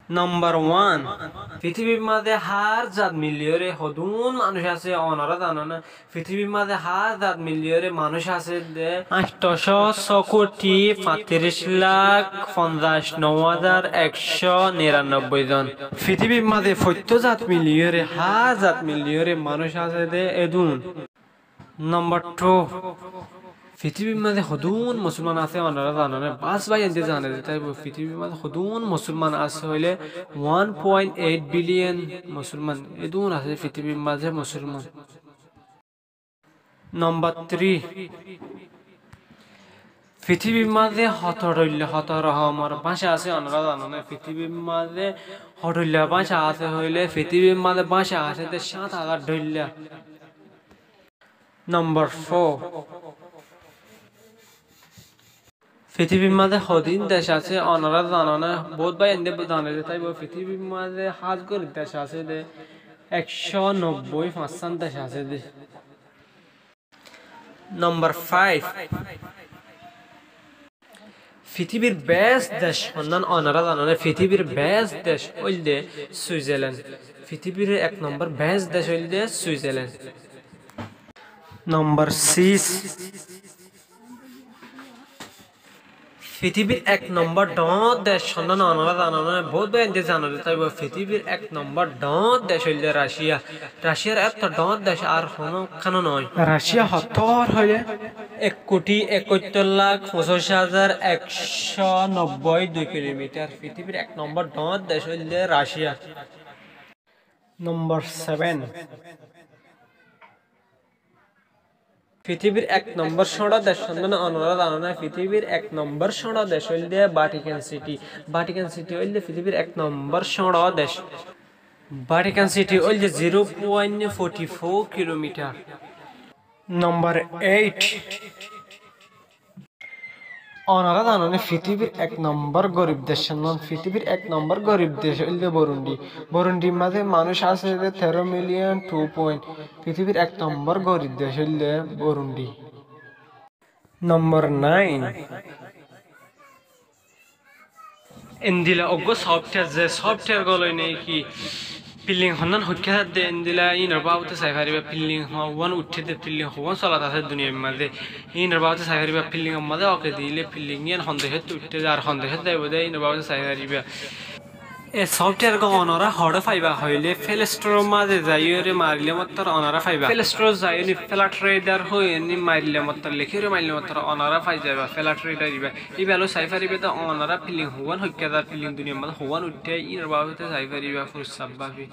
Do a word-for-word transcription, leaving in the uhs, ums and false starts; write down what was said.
Nombor wan, fitibir mazé hár zat miliyóre hodún manúic asé, onorá zanoné? Fitibir mazé hár zat miliyóre manúic asé dé añctocó só kuthi fañtiríc lak fonzaic no házar ekcó niranobboi zon. Fitibir mazé foittó zat miliyóre, hár zat miliyóre manúic asé dé edún. Nombor tu, fitibir mazé hodún musulman asé, onorá zanoné? Bas bái ende zane dé táibo, fitibir mazé hodún musulman asé hoilé wan point eit biliyon musulman. Edún asé fitibir mazé musulman. Nombor tri, fitibir mazé hoto dhoilla, hoto rokomor báca asé, onorá zanoné? Fitibir mazé hoto dhoilla báca asé hoilé, fitibir mazé báca asé dé háñt házar dhoilla. Nombor fo, fitibir mazé hodún dec asé, onorá zanoné? Bout bái ende zane dé táibo, fitibir mazé hás gorib dec asé dé ekcó nobboi fañsán dec asé dé. Nombor faif, fitibir bes dec honnán, onorá zanoné? Fitibir bes dec óilde Suizerlen. Fitibir ek nombor bes dec óilde Suizerlen. Nombor sis, fitibir ek nombor dhoóñr dec honnán, onorá zanoné? Bout bái ende zane dé táibo, fitibir ek nombor dhoóñr dec óilde Raciya. Raciyar etó dhoóñr dec ar honó kano noó. Raciya hotó hoór hoilé ek kuthi ekóttor lak foñsíc házar ekcó nobboi dui kilomitar. Fitibir ek nombor dhoóñr dec óilde Raciya. Nombor seben, fitibir ek nombor cóñço dec honnán, onorá zanoné? Fitibir ek nombor cóñço dec óilde Vatikan Siti. Vatikan Siti óilde fitibir ek nombor cóñço dec. Vatikan Siti óilde ziro point foti fo kilomitar. Nombor eit, onorá zanoné? Fitibir ek nombor gorib dec honnán? Fitibir ek nombor gorib dec óilde Burundi. Burundir mazé manúic asé dé teró miliyon tu point. Fitibir ek nombor gorib dec óilde Burundi. Nombor nain, endila uggúa softhiyar, ze softhiyar góloi né ki, filling honnán hoikká dé, endila inor babote sai faribá, filling hoówan uiththé dé, filling hoówan solat asé duniyair mazé. Inor babote sai faribá, filling or mazé oke dilé, filling iyan hon decót uiththé dé, ar hon decót zaibo dé, inor babote sai faribá. E softhiyar gán onorá hoçé faiba hoilé, Play Store or mazé zaiyóre marilé mottor onorá faiba. Play Store ot zaiyóre Flight Radar hoiyóre marilé mottor, lekíyóre marilé mottor onorá fai zaiba, Flight Radar ibá. Ibá loi sai faribá dé onorá filling hoówan hoikká zar, filling duniyair mazé hoówan uiththé, inor babote sai faribá furusaf bábi.